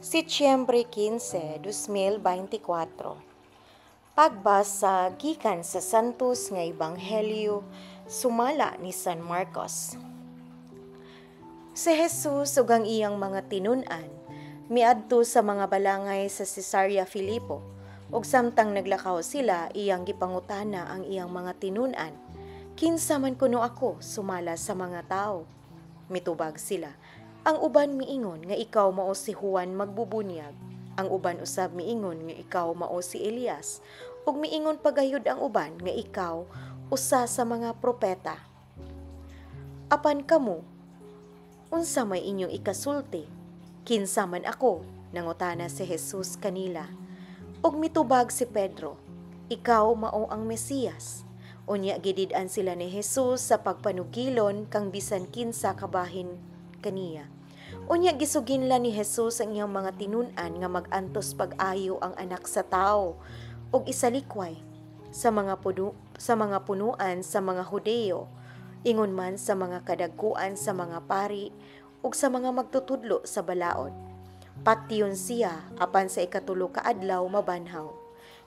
Setyembre 15, 2024. Pagbasa gikan sa Santos nga Ebanghelyo sumala ni San Marcos. Si Jesus ug ang iyang mga tinun-an miadto sa mga balangay sa Cesarea Filipo, ug samtang naglakaw sila, iyang gipangutana ang iyang mga tinun-an, "Kinsa man kuno ako sumala sa mga tawo?" Mitubag sila, "Ang uban miingon nga ikaw mao si Juan Magbubunyag, ang uban usab miingon nga ikaw mao si Elias, ug miingon pagayod ang uban nga ikaw usa sa mga propeta. Apan kamo, unsa may inyong ikasulti? Kinsa man ako?" nangutana si Jesus kanila. Ug mitubag si Pedro, "Ikaw mao ang Mesiyas." Unya gidid-an sila ni Jesus sa pagpanugilon kang bisan kinsa kabahin kaniya. Unya gisuginlan ni Jesus ang iyang mga tinun-an nga mag-antos pag-ayo ang Anak sa Tawo ug isalikway sa mga punuan sa mga Hudeo, ingon man sa mga kadagkuan sa mga pari ug sa mga magtutudlo sa balaod. Patyon siya, apan sa ikatulo ka adlaw mabanhaw.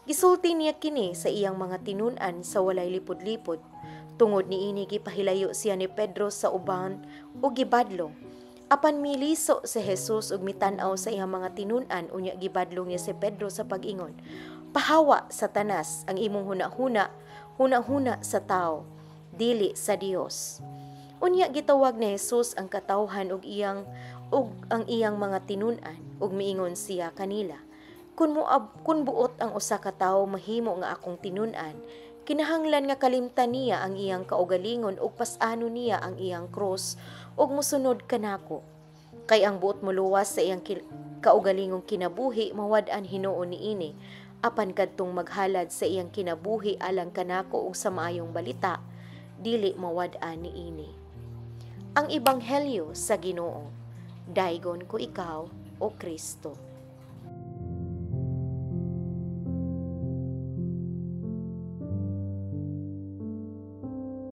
Gisulti niya kini sa iyang mga tinun-an sa walay lipod-lipod. Tungod niini, gipahilayo siya ni Pedro sa uban ug gibadlong. Apan miliso si Jesus ug mitan-aw sa iyang mga tinun-an, unya gibadlong niya si Pedro sa pag-ingon, "Pahawa, Satanas, ang imong hunahuna, hunahuna sa tao, dili sa Dios." Unya gitawag ni Jesus ang katawhan ug ang iyang mga tinun-an ug miingon siya kanila, "Kun buot ang usa ka tawo mahimo nga akong tinun-an, kinahanglan nga kalimtan niya ang iyang kaugalingon ug pas-anon niya ang iyang krus ug mosunod kanako. Kay ang buot moluwas sa iyang kaugalingong kinabuhi, mawad-an hinuon niini, apan kadtong maghalad sa iyang kinabuhi alang kanako ug sa Maayong Balita, dili mawad-an niini." Ang Ebanghelyo sa Ginoo. Daygon ko ikaw, o Kristo.